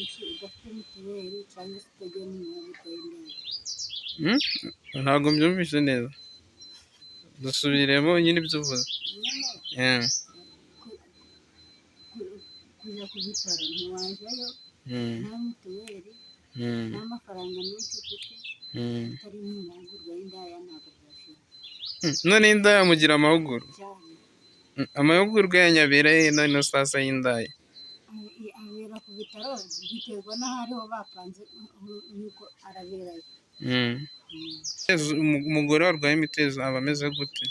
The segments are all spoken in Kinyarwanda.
menshi udafite mituweli cyangwa se utagiye mu mahugurwa y'indaya. Ntabwo mbyumvise neza, dusubiremo nyine ibyo uvuze. Nyine kujya ku bitaro ntiwajyayo nta mituweli, nta mafaranga menshi ufite, utari mu mahugurwa y'indaya ntabwo byashoboka. None indaya mugira amahugurwa? Cyane. Amahugurwa yanyu abera he none sasa y'indaya? Abera ku bitaro, biterwa n'aho ariho bapanze nuko araberayo. Umugore warwaye imitezo aba ameze gute?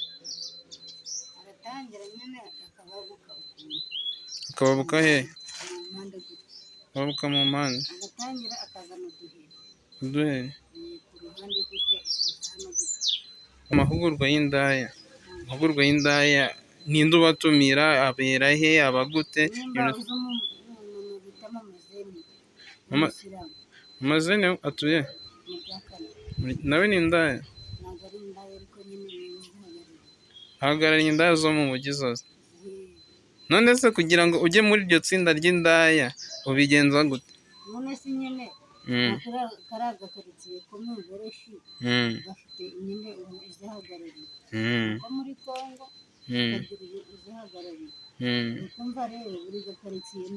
Aratangira nyine akababuka ukuntu. Akababuka he? Mu mpande gutya. Akababuka mu mpande. Agatangira akazana uduheri. Uduheri. Ku ruhande gutya, hano gutya. Amahugurwa y'indaya ninde ubatumira, abera he, aba gute? Nimba uzi umumama bita Mama Zeni, w'umuyisilamu. Mama Zeni atuye Mu bya kane. Nawe ni indaya? Ntabwo ari indaya, ariko nyine ni uzihagarariye. Ahagarariye indaya zo mu mujyi zose? None se kugira ngo ujye muri iryo tsinda ry'indaya ubigenza gute? None se nyine nka kariya gakaritsiye ko mu Bereshi bafite nyine uzihagarariye, ko muri Congo bakagira uzihagarariye. Ni ukumva rero buri gakaritsiye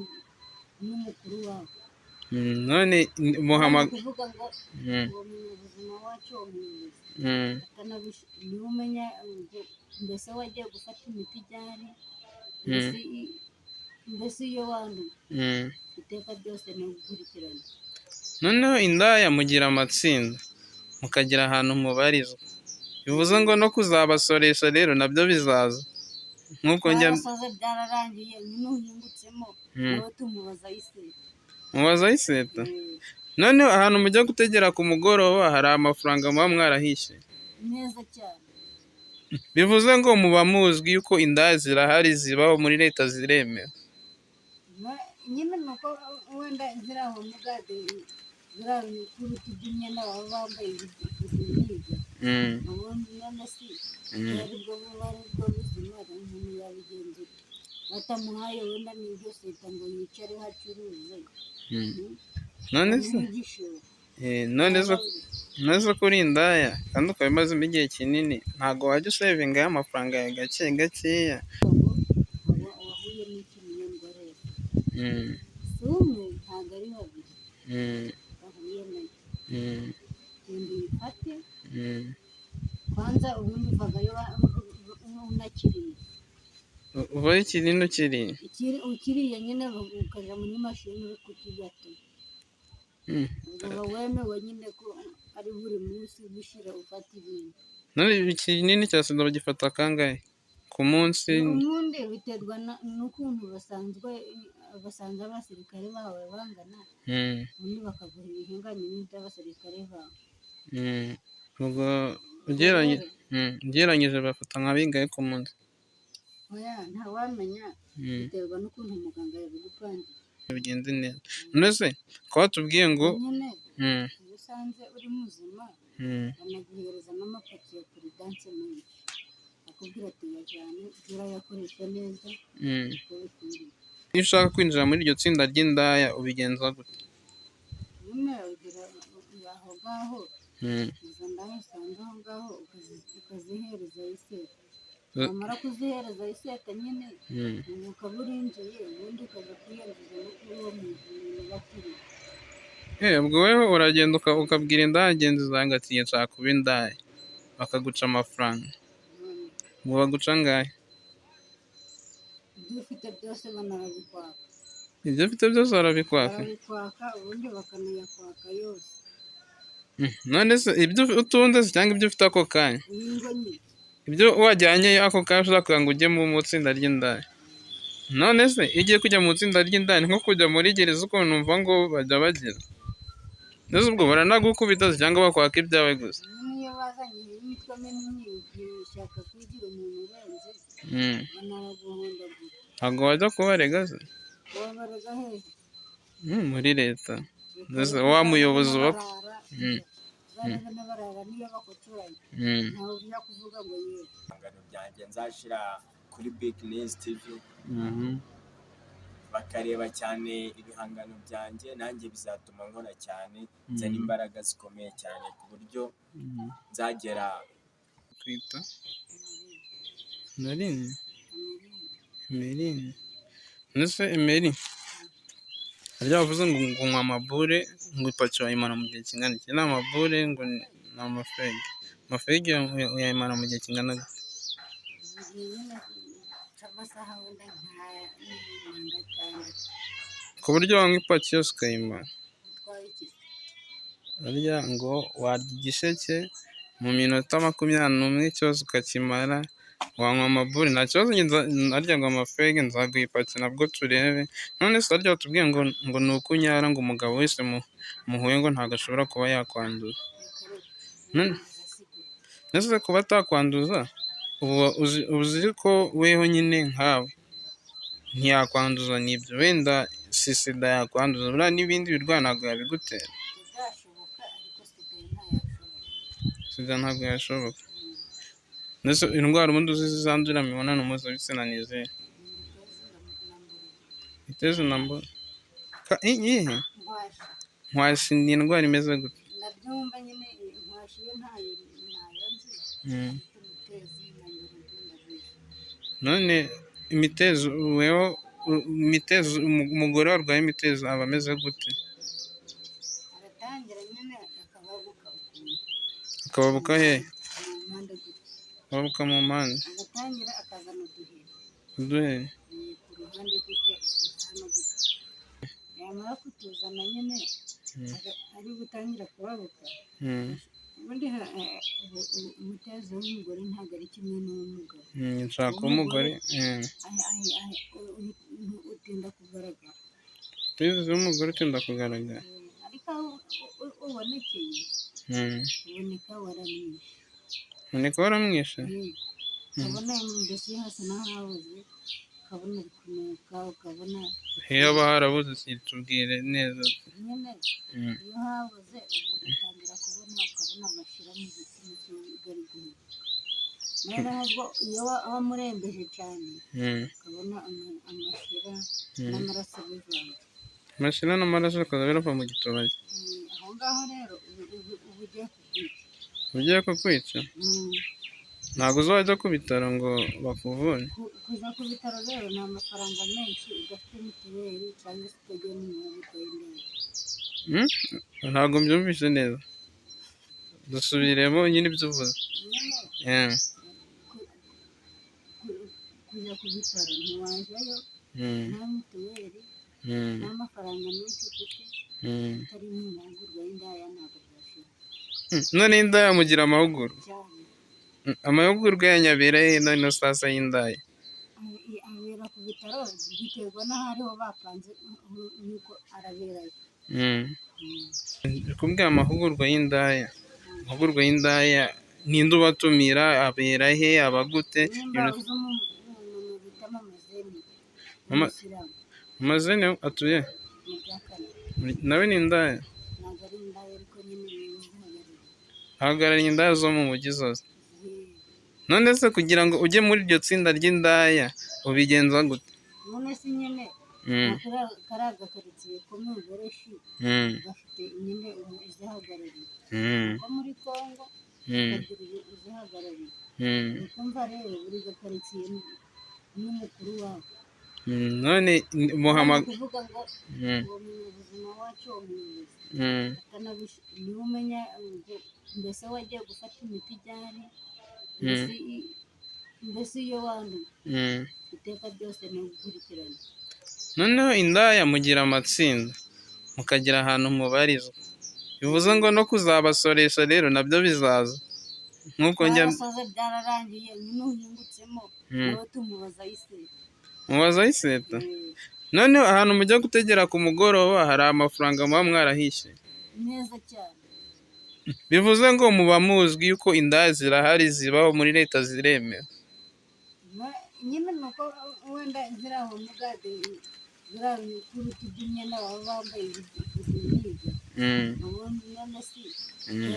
n'umukuru wabo. None muhama Ni ukuvuga ngo uwo munyabuzima wacu, uwo muyobozi niwe umenya ngo mbese wagiye gufata imiti ryari, mbese iyo wanduye, iteka ryose ni ugukurikirana. Noneho indaya mugira amatsinda, mukagira ahantu mubarizwa, bivuze ngo no kuzabasoresha rero nabyo bizaza nk'uko njya Twarasoze, byararangiye nyine. Uhingutsemo nawe tumubaza ayiseta. Mubaza ayiseta. Noneho ahantu mujya gutegera ku mugoroba hari amafaranga muba mwarahishyuye? Neza cyane. Bivuze ngo muba muzwi yuko indaya zirahari, zibaho muri leta, ziremewe. Nyine ni uko wenda ziriya homugade, ziriya bikuruti by'imyenda baba bambaye biduhiga. Ubundi none si aribwo buba aribwo buzima, umuntu yabigenza ute batamuhaye wenda n'iryo seta ngo yicareho acuruze? None se n'igishoro. None se kuri indaya kandi ukaba umazemo igihe kinini, ntabwo wajya usevingayo amafaranga yawe gake gakeya? Ngo wahuye n'iki, niyo ndwara ya sida. Si umwe, ntabwo ari babiri bahuye nayo. Genda uyifate. Kwanza ubundi uvagayo unakiriye. Uvayo ikinini ukiriye? Ukiriye nyine, ukajya muri mashini uri kukirya tu. Uba wemewe nyine ko ari buri munsi gushyira ufata ibintu. None ikinini cya sida bagifata kangahe ku munsi? Ubundi biterwa n'ukuntu basanze abasirikare bawe bangana, ubundi bakaguha ibihinganye n'iby'abasirikare bawe. Ubwo ugereranyije bafata nka bingahe ku munsi? Oya, ntawamenya, biterwa n'ukuntu muganga yabigupangiye. Bigenze neza. None se ko watubwiye ngo Nyine iyo usanze uri muzima, banaguhereza n'amapaki ya Prudence menshi, akubwira ati: "Yajyane, ujye urayakoresha neza uko bikwiriye." Iyo ushaka kwinjira muri iryo tsinda ry'indaya ubigenza gute? Nyine ugira aho ngaho, izo ndaya usanze aho ngaho ukazihereza iseta, wamara kuzihereza iseta nyine, ukaba urinjiye, ubundi ukaza kwiyanduza no kuri uwo muntu bakuriye. Ubwo weho uragenda ukabwira indaya ngenzi zawe ngo ati: "Nshaka kuba indaya", bakaguca amafaranga. None. Ngo baguca angahe? Ibyo ufite byose banarabikwaka. Ibyo ufite byose barabikwaka? Barabikwaka, ubundi bakanayakwaka yose. None se ibyo utunze se cyangwa ibyo ufite ako kanya? Ingo nyine. Ibyo wajyanyeyo ako kanya ushaka kugira ngo ujye mu itsinda ry'indaya. None se iyo ugiye kujya mu itsinda ry'indaya ni nko kujya muri gereza, ukuntu numva ngo bajya bagira? Mbese ubwo baranagukubita se cyangwa bakwaka ibyawe gusa? Nyine iyo bazanye imitwe minini ishaka kwigira umuntu urenze, banaraguhondagura. Ntabwo wajya kubarega se? Wabarega hehe? Muri leta. Mbese wa muyobozi uba N'abarara, uzarebe n'abarara niyo bakocoranye, ntawe ujya kuvuga ngo yewe. Ibihangano byanjye nzashyira kuri Big News TV. Bakareba cyane ibihangano byanjye, nanjye bizatuma nkora cyane, nzana imbaraga zikomeye cyane ku buryo nzagera. Kwita Emeline, Emeline. Mbese Emeri, harya wavuze ngo unywa amabure, ngo ipaki wayimara mu gihe kingana iki? Ni amabure ngo ni amafege, amafege uyayimara mu gihe kingana gute? Igihe nyine cy'amasaha wenda nka 6. Ku buryo wanywa ipaki yose ukayimara? Utwaye iki se? Harya ngo warya igisheke mu minota 21 cyose ukakimara, wanywa amabure nta kibazo. Harya ngo amafege nzaguha ipaki nabwo turebe. None se harya watubwiye ngo ni uko unyara, ngo umugabo wese muhuye ngo ntabwo ashobora kuba yakwanduza? Reka reka. None se kuba atakwanduza, ubu uzi ko weho nyine nkawe ntiyakwanduza, nibyo wenda si sida yakwanduza, buriya n'ibindi birwara ntabwo yabigutera. Byashoboka, ariko sida yo ntayashoboka. Sida ntabwo yashoboka. Mbese indwara ubundi uzi zandurira mu mibonano mpuzabitsina ni izihe? Imiteja na Iteze na mburugu. Iyihe? Nkwashi. Nkwashi ni indwara imeze gute? Ndabyumva nyine, nkwashi yo ntayo nzi, ariko imiteja na mburugu ndabizi. None imitezo, weho imitezo, umugore warwaye imitezo aba ameze gute? Aratangira nyine akababuka ukuntu. Akababuka hehe? Mu mpande gutya. Akababuka mu mpande. Agatangira akazana uduheri. Uduheri. Ku ruhande gutya, hano gutya. Yamara kutuzana nyine, ari gutangira kubabuka. Ubundi umutezo w'umugore ntabwo ari kimwe n'uw'umugabo. Nshaka uw'umugore. Utinda kugaragara. Umutezo w'umugore utinda kugaragara. Ariko aho ubonekeye, uboneka waramwishe. Uboneka waramwishe? Ukabona mbese hasa n'ahabuze, ukabona uri kunuka, ukabona. Iyo haba harabuze tubwire neza. Nyine iyo habuze, ubu utangira kubona, ukabona amashyira mu gitsina cye ari guhubuka. Noneho ubwo iyo wamurembeje cyane, ukabona amashyira n'amaraso bivanze. Amashyira n'amaraso bikaza birava mu gituba cye. Aho ngaho rero uba ugiye kukwica. Ugiye kukwica? Ntabwo uzajya ku bitaro ngo bakuvure? Kuja ku bitaro rero ni amafaranga menshi udafite mituweli cyangwa se utagiye mu mahugurwa y'indaya. Ntabwo mbyumvise neza, dusubiremo nyine ibyo uvuze. Nyine kuja ku bitaro ntiwajyayo nta mituweli, nta mafaranga menshi ufite, utari mu mahugurwa y'indaya ntabwo byashoboka. None indaya mugira amahugurwa? Cyane. Amahugurwa yanyu abera he none sasa y'indaya? Abera ku bitaro, biterwa n'aho ariho bapanze yuko araberayo. Kubwira amahugurwa y'indaya, amahugurwa y'indaya ninde ubatumira, abera he, aba gute? Nimba uzi umuntu bita Mama Zeni, w'umuyisilamu. Mama Zeni atuye? Mu bya kane. Nawe ni indaya? Ntabwo ari indaya, ariko nyine niwe uzihagarariye. Ahagarariye indaya zo mu mujyi zose? None se kugira ngo ujye muri iryo tsinda ry'indaya ubigenza gute? None se nyine kariya gakaritsiye ko mu Ibereshi gafite nyine uzihagarariye, ko muri Kongo kagira uzihagarariye. Ni ukumva rero buri gakaritsiye n'umukuru wako. None muhama Ni ukuvuga ngo uwo munyabuzima wacu, uwo muyobozi niwe umenya ngo mbese wagiye gufata imiti ijyane, mbese iyo wanduye iteka ryose ni ugukurikirana. Noneho indaya mugira amatsinda, mukagira ahantu mubarizwa, bivuze ngo no kuzabasoresha rero nabyo bizaza nk'uko njya. Twarasoze byararangiye, nyine uhingutsemo nawe tumubaza ayiseta. Mubaza ayiseta. Noneho ahantu mujya gutegera ku mugoroba hari amafaranga muba mwarahishe? Neza cyane. Bivuze ngo muba muzwi yuko indaya zirahari, zibaho muri leta, ziremewe. Nyine ni uko wenda ziriya homugade, ziriya kuruta iby'imyenda baba bambaye ibyo, ubundi none si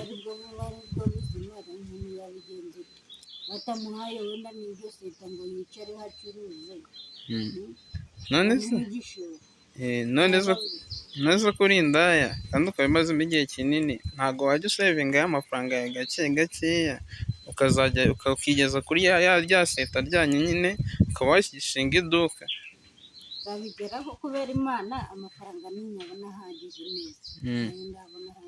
aribwo buba aribwo buzima, umuntu yabigenza ute batamuhaye wenda n'iryo seta ngo yicareho acuruze? None se N'igishoro. None se ko uri indaya kandi ukaba umazemo igihe kinini, ntabwo wajya usavingayo amafaranga yawe gake gakeya, ukazajya ukigeza kuri ya rya seta ryanyu nyine, ukaba washinga iduka? Nzabigeraho kubera Imana, amafaranga ninyabona ahagije neza, nayo ndabona ahagije.